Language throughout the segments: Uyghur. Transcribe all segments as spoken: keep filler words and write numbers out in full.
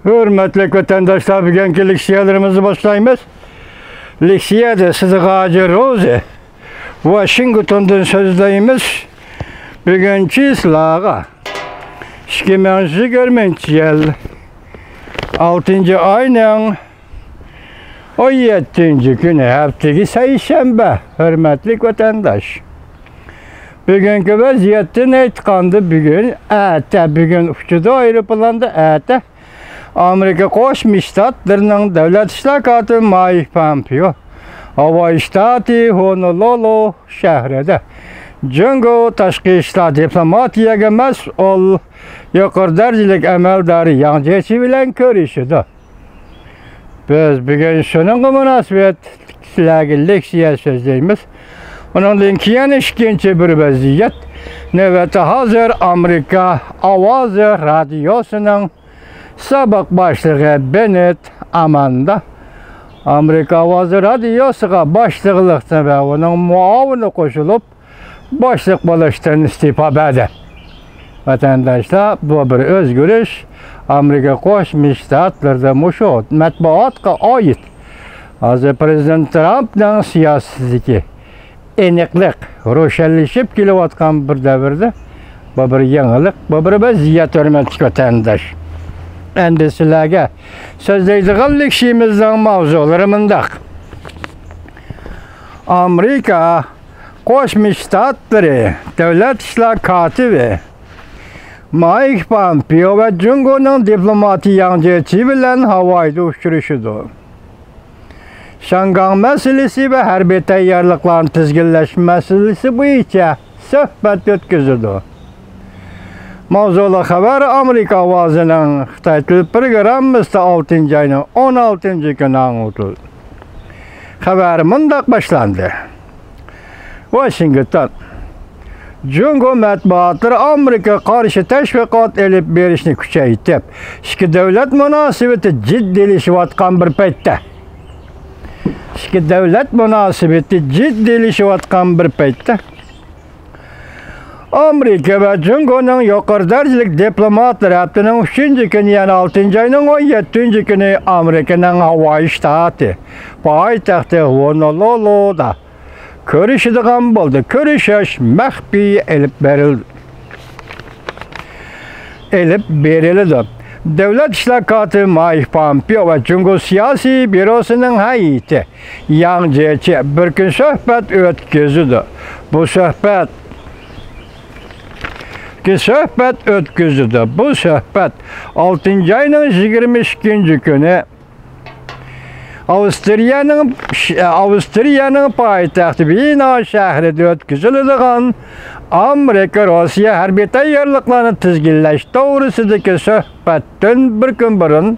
ھۆرمەتلىك ۋەتەنداشلار، بۈگۈنكى لېكسىيەلىرىمىزنى باشلايمىز. لېكسىيەدە سىزگە ھاجى روزى، ۋاشىنگتوندىن سۆزلەيمىز. بۈگۈن چىسلاغا ئىككى مىڭ يىگىرمىنچى يىل ئالتىنچى ئاينىڭ ئون يەتتىنچى كۈنى، ھەپتىگە سەيشەنبە. ھۆرمەتلىك ۋەتەنداش، بۈگۈنكى ۋەزىيەتتىن ئېيتقاندا، بۈگۈن، ئەتە، بۈگۈن ئۇچىدۇ ئايروپىلاندا، ئەتە ئامېرىكا قوشما شتاتلىرىنىڭ دۆلەت ئىشلار كاتىپى مايك پامپېئو ھاۋاي شتاتى ھونولولو شەھىرىدە جۇڭگو تاشقى ئىشلار دىپلوماتىيەگە مەسئۇل يۇقىرى دەرىجىلىك ئەمەلدارى ياڭ جيېچى بىلەن كۆرۈشىدۇ. بىز بۈگۈن شۇنىڭغا مۇناسىۋەتلىك سىلەرگە لېكسىيە سۆزلەيمىز. ئۇنىڭدىن كېيىن ئىككىنچى بىر ۋەزىيەت. نۆۋەتتە ھازىر ئامېرىكا ئاۋازى رادىيوسىنىڭ سابىق باشلىقى بېننېت ئاماندا ئامېرىكا ئاۋازى رادىيوسىغا باشلىقلىقتىن ۋە ئۇنىڭ مۇئاۋىنى قوشۇلۇپ، باشلىق بولۇشتىن ئىستېپا بەردى. ۋەتەنداشلار، بۇ بىر ئۆزگىرىش. ئامېرىكا قوشما شتاتلىرىدا مۇشۇ مەتبۇئاتقا ئائىت، ھازىر پىرېزىدېنت ترامپنىڭ سىياسىتىدىكى ئېنىقلىق روشەنلىشىپ كېلىۋاتقان بىر دەۋردە، بۇ بىر يېڭىلىق، بۇ بىر ۋەزىيەت، ھۆرمەتلىك ۋەتەنداش. ئەمدى سىلەرگە سۆزلەيدىغان لېكسىيىمىزنىڭ ماۋزۇلىرى مۇنداق. ئامېرىكا قوشما شتاتلىرى دۆلەت ئىشلار كاتىپى مايك پامپېئو ۋە جۇڭگونىڭ دىپلوماتى ياڭ جيېچى بىلەن ھاۋايدا ئۇچرىشىدۇ. شياڭگاڭ مەسىلىسى ۋە ھەربىي تەييارلىقلارنى تىزگىنلەش مەسىلىسى بويىچە سۆھبەت ئۆتكۈزىدۇ. ماۋزۇلۇق خەۋەر ئامېرىكا ئاۋازىنىڭ خىتاي تىل پروگراممىسىدا ئالتىنچى ئاينىڭ ئون ئالتىنچى كۈنى ئاڭلىتىلدى. خەۋەر مۇنداق باشلاندى. ۋاشىنگتون. جۇڭگو مەتبۇئاتلىرى ئامېرىكىغا قارشى تەشۋىقات ئېلىپ بېرىشنى كۈچەيتىپ، ئىككى دۆلەت مۇناسىۋىتى جىددىيلىشىۋاتقان بىر پەيتتە، ئىككى دۆلەت مۇناسىۋىتى جىددىيلىشىۋاتقان بىر پەيتتە، ئامېرىكا ۋە جۇڭگونىڭ يۇقىرى دەرىجىلىك دىپلوماتلىرى ھەپتىنىڭ ئۈچىنچى كۈنى، يەنى ئالتىنچى ئاينىڭ ئون يەتتىنچى كۈنى ئامېرىكىنىڭ ھاۋايى شتاتى پايتەختى ھونولولۇدا كۆرۈشىدىغان بولدى. كۆرۈشۈش مەخپىي ئېلىپ بېرىلدى. ئېلىپ بېرىلىدۇ. دۆلەت ئىشلار كاتىپى مايك پامپېئو ۋە جۇڭگو سىياسىي بيۇروسىنىڭ ھەيئىتى ياڭ جيېچى بىر كۈن سۆھبەت ئۆتكۈزىدۇ. بۇ سۆھبەت، سۆھبەت ئۆتكۈزىدۇ. بۇ سۆھبەت ئالتىنچى ئاينىڭ يىگىرمە ئىككىنچى كۈنى ئاۋسترىيەنىڭ، ئاۋسترىيەنىڭ پايتەختى ۋېنا شەھىرىدە ئۆتكۈزۈلىدىغان ئامېرىكا روسىيە ھەربىي تەييارلىقلارنى تىزگىنلەش توغرىسىدىكى سۆھبەتتىن بىر كۈن بۇرۇن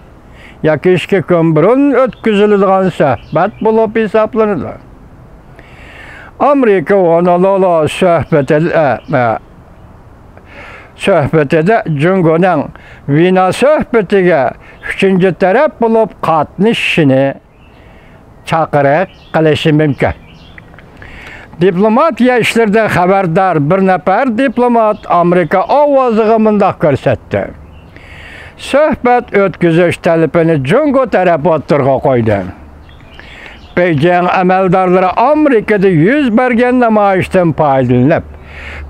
ياكى ئىككى كۈن بۇرۇن ئۆتكۈزۈلىدىغان سۆھبەت بولۇپ ھېسابلىنىدۇ. ئامېرىكا ھونولولۇ سۆھبىتى، ئە، ئە، سۆھبىتىدە جۇڭگونىڭ ۋېنا سۆھبىتىگە ئۈچىنچى تەرەپ بولۇپ قاتنىشىشىنى چاقىرىق قىلىشى مۇمكىن. دىپلوماتىيە ئىشلىرىدىن خەۋەردار بىر نەپەر دىپلومات ئامېرىكا ئاۋازىغا مۇنداق كۆرسەتتى. سۆھبەت ئۆتكۈزۈش تەلىپىنى جۇڭگو تەرەپ ئوتتۇرىغا قويدى. بېيجىڭ ئەمەلدارلىرى ئامېرىكىدا يۈز بەرگەن نامايىشتىن پايدىلىنىپ،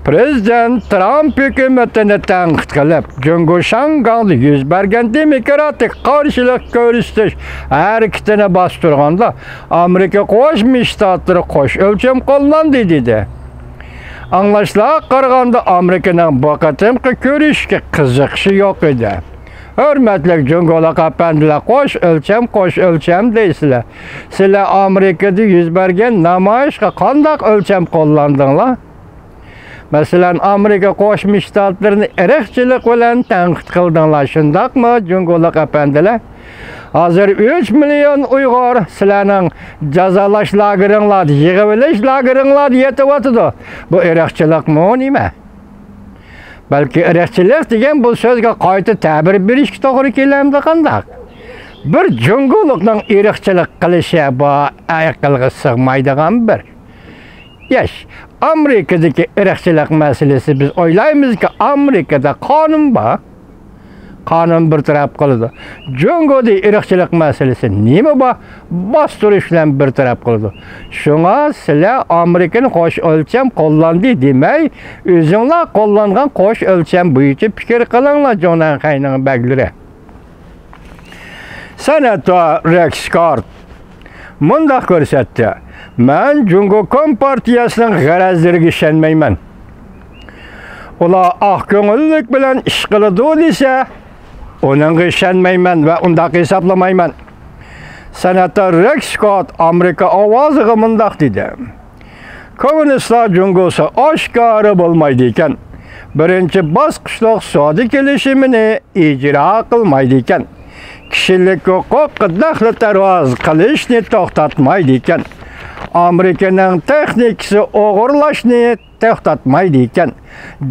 پىرېزىدېنت ترامپ ھۆكۈمىتىنى تەنقىد قىلىپ، جۇڭگو شياڭگاڭدا يۈز بەرگەن دېموكراتىك قارشىلىق كۆرسىتىش ھەرىكىتىنى باستۇرغاندا، ئامېرىكا قوشما شتاتلىرى قوش ئۆلچەم قوللاندى، دېدى. ئاڭلاشلارغا قارىغاندا، ئامېرىكىنىڭ بۇ قېتىمقى كۆرۈشكە قىزىقىشى يوق ئىدى. ھۆرمەتلىك جۇڭگولۇق ئەپەندىلەر، قوش ئۆلچەم، قوش ئۆلچەم دەيسىلەر. سىلەر ئامېرىكىدا يۈز بەرگەن نامايىشقا قانداق ئۆلچەم قوللاندىڭلار؟ مەسىلەن، ئامېرىكا قوشما شتاتلىرىنى ئىرقچىلىق بىلەن تەنقىد قىلدىڭلار، شۇنداقمۇ، جۇڭگولۇق ئەپەندىلەر؟ ھازىر ئۈچ مىليون ئۇيغۇر سىلەرنىڭ جازالاش لاگېرىڭلاردا، يىغىۋېلىش لاگېرىڭلاردا يېتىۋاتىدۇ. بۇ ئىرقچىلىقمۇ نېمە؟ بەلكى ئىرقچىلىق دېگەن بۇ سۆزگە قايتا تەبىر بېرىشكە توغرا كېلەمدۇ قانداق؟ بىر جۇڭگولۇقنىڭ ئىرقچىلىق قىلىشى بۇ ئەقىلگە سىغمايدىغان بىر ئىش. ئامېرىكىدىكى ئىرقچىلىق مەسىلىسى، بىز ئويلايمىزكى، ئامېرىكىدا قانۇن بار. قانۇن بىر تەرەپ قىلىدۇ. جۇڭگودا ئىرقچىلىق مەسىلىسى نېمە بار؟ باستۇرۇش بىلەن بىر تەرەپ قىلىدۇ. شۇڭا سىلەر ئامېرىكىنى قوش ئۆلچەم قوللاندى دېمەي، ئۆزۈڭلار قوللانغان قوش ئۆلچەم بويىچە پىكىر قىلىڭلار، جۇڭنەنخەينىڭ بەگلىرى. سېناتور رېكس سكوت مۇنداق كۆرسەتتى: مەن جۇڭگو كومپارتىيەسىنىڭ غەرەزلىرىگە ئىشەنمەيمەن. ئۇلار ئاق كۆڭۈللۈك بىلەن ئىش قىلىدۇ دېسە، ئۇنىڭغا ئىشەنمەيمەن ۋە ئۇنداق ھېسابلىمايمەن. سېناتور رېكس سكوت ئامېرىكا ئاۋازىغا مۇنداق دېدى: كوممۇنىستلار جۇڭگوسى ئاشكارا بولمايدىكەن، بىرىنچى باسقۇچلۇق سودا كېلىشىمىنى ئىجرا قىلمايدىكەن، كىشىلىك ھوقۇققا دەخلى تەرۇز قىلىشنى توختاتمايدىكەن، ئامېرىكىنىڭ تېخنىكىسى ئوغرىلاشنى توختاتمايدىكەن،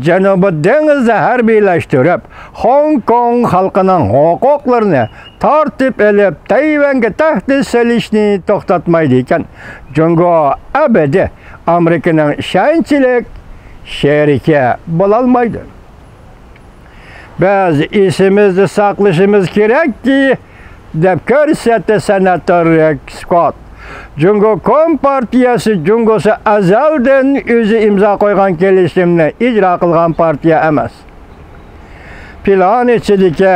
جەنۇبىي دېڭىزنى ھەربىيلەشتۈرۈپ، خوڭكوڭ خەلقىنىڭ ھوقۇقلىرىنى تارتىپ ئېلىپ، تەيۋەنگە تەھدىت سېلىشنى توختاتمايدىكەن، جۇڭگو ئەبەدىي ئامېرىكىنىڭ ئىشەنچلىك شېرىكى بولالمايدۇ. بىز ئېسىمىزدە ساقلىشىمىز كېرەككى، دەپ كۆرسەتتى سېناتور رېكس سكوت. جۇڭگو كومپارتىيەسى جۇڭگوسى ئەزەلدىن ئۆزى ئىمزا قويغان كېلىشىمنى ئىجرا قىلغان پارتىيە ئەمەس. پىلان ئىچىدىكى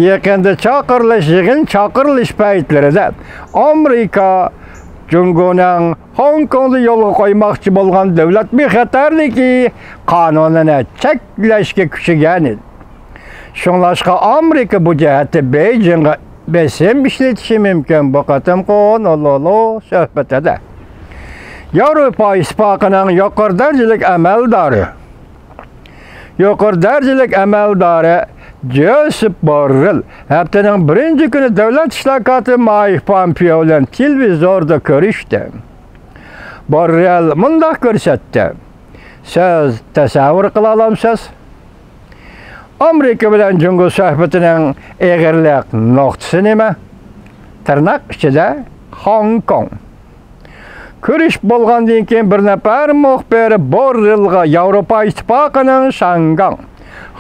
يېقىندا چاقىرىلىش، يىغىن چاقىرىلىش پەيتلىرىدە ئامېرىكا جۇڭگونىڭ خوڭكوڭدا يولغا قويماقچى بولغان دۆلەت بىخەتەرلىكى قانۇنىنى چەكلەشكە كۈچىگەن ئىدى. شۇڭلاشقا ئامېرىكا بۇ جەھەتتە بېيجىڭغا بېسىم ئىشلىتىشى مۇمكىن. بۇ قېتىمقى ھونولۇلۇ سۆھبىتىدە ياۋروپا ئىتتىپاقىنىڭ يۇقىرى دەرىجىلىك ئەمەلدارى، يۇقىرى دەرىجىلىك ئەمەلدارى جوسېپ بوررېل ھەپتىنىڭ بىرىنچى كۈنى دۆلەت ئىشلار كاتىپى مايك پومپېئو بىلەن تېلېۋىزوردا كۆرۈشتى. بوررېل مۇنداق كۆرسەتتى: سىز تەسەۋۋۇر قىلالامسىز؟ ئامېرىكا بىلەن جۇڭگو سۆھبىتىنىڭ ئېغىرلىق نۇقتىسى نېمە؟ تىرناق ئىچىدە خوڭكوڭ. كۆرۈشۈپ بولغاندىن كېيىن بىر نەپەر مۇخبىر بوررېلغا ياۋروپا ئىتتىپاقىنىڭ شاڭگاڭ،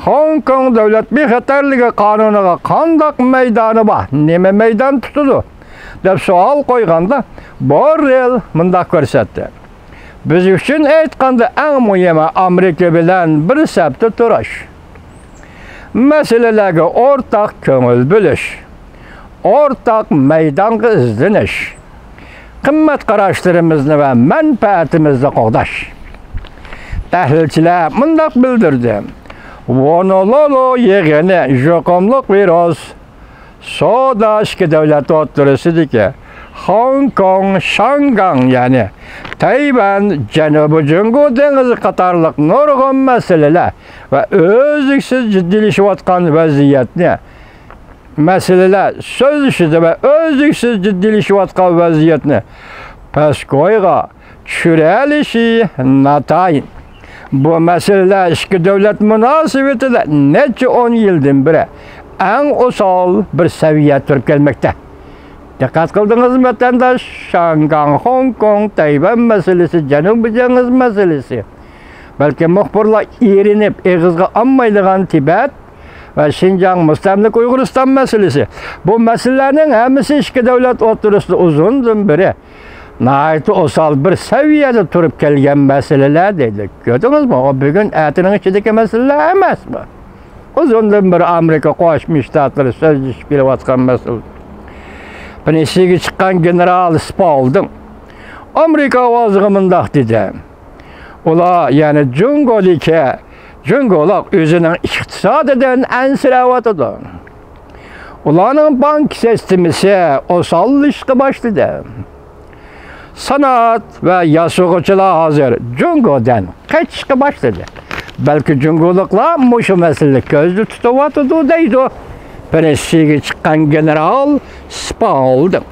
خوڭكوڭ دۆلەت بىخەتەرلىكى قانۇنىغا قانداق مەيدانى بار، نېمە مەيدان تۇتىدۇ، دەپ سوئال قويغاندا، بوررېل مۇنداق كۆرسەتتى: بىز ئۈچۈن ئېيتقاندا، ئەڭ مۇھىمى ئامېرىكا بىلەن بىر سەپتە تۇرۇش، مەسىلىلەرگە ئورتاق كۆڭۈل بۆلۈش، ئورتاق مەيدانغا ئىزدىنىش، قىممەت قاراشلىرىمىزنى ۋە مەنپەئەتىمىزنى قوغداش. تەھلىلچىلەر مۇنداق بىلدۈردى: ھونولۇلۇ يىغىنى يۇقۇملۇق ۋىرۇس، سودا، ئىككى دۆلەت ئوتتۇرىسىدىكى خوڭكوڭ، شاڭگاڭ، يەنى تەيۋەن، جەنۇبىي جۇڭگو دېڭىزى قاتارلىق نۇرغۇن مەسىلىلەر ۋە ئۈزلۈكسىز جىددىيلىشىۋاتقان ۋەزىيەتنى، مەسىلىلەر سۆزلىشىدۇ ۋە ئۈزلۈكسىز جىددىيلىشىۋاتقان ۋەزىيەتنى پەسكويغا چۈشۈرەلىشى ناتايىن. بۇ مەسىلىلەر ئىككى دۆلەت مۇناسىۋىتىدە نەچچە ئون يىلدىن بېرى ئەڭ ئوسال بىر سەۋىيەدە تۇرۇپ كەلمەكتە. دىققەت قىلدىڭىزمۇ، ۋەتەنداش؟ شاڭگاڭ، خوڭكوڭ، تەيۋەن مەسىلىسى، جەنۇبىي دېڭىز مەسىلىسى. بەلكى مۇخبىرلار ئېرىنىپ ئېغىزغا ئالمايدىغان تىبەت ۋە شىنجاڭ، مۇستەملىكە ئۇيغۇرىستان مەسىلىسى. بۇ مەسىلىلەرنىڭ ھەممىسى ئىككى دۆلەت ئوتتۇرىسىدا ئۇزۇندىن بېرى ناھايىتى ئوسال بىر سەۋىيەدە تۇرۇپ كەلگەن مەسىلىلەر دەيدۇ. كۆردىڭىزمۇ؟ ئۇ بۈگۈن ئەتىنىڭ ئىچىدىكى مەسىلىلەر ئەمەسمۇ؟ ئۇزۇندىن بېرى ئامېرىكا قوشما شتاتلىرى سۆزلىشىپ كېلىۋاتقان مەسىلە. پېنسىيىگە چىققان گېنېرال سپاۋلدىڭ ئامېرىكا ئاۋازىغا مۇنداق دېدى: ئۇلار، يەنى جۇڭگودىكى، جۇڭگولۇق ئۆزىنىڭ ئىقتىسادىدىن ئەنسىرەۋاتىدۇ. ئۇلارنىڭ بانك سىستېمىسى ئوساللىشىشقا باشلىدى. سانائەت ۋە ياسىغۇچىلار ھازىر جۇڭگودىن قېچىشقا باشلىدى. بەلكى جۇڭگولۇقلار مۇشۇ مەسىلىنى كۆزدە تۇتۇۋاتىدۇ، دەيدۇ پېنسىيىگە چىققان گېنېرال سپاۋلدىڭ.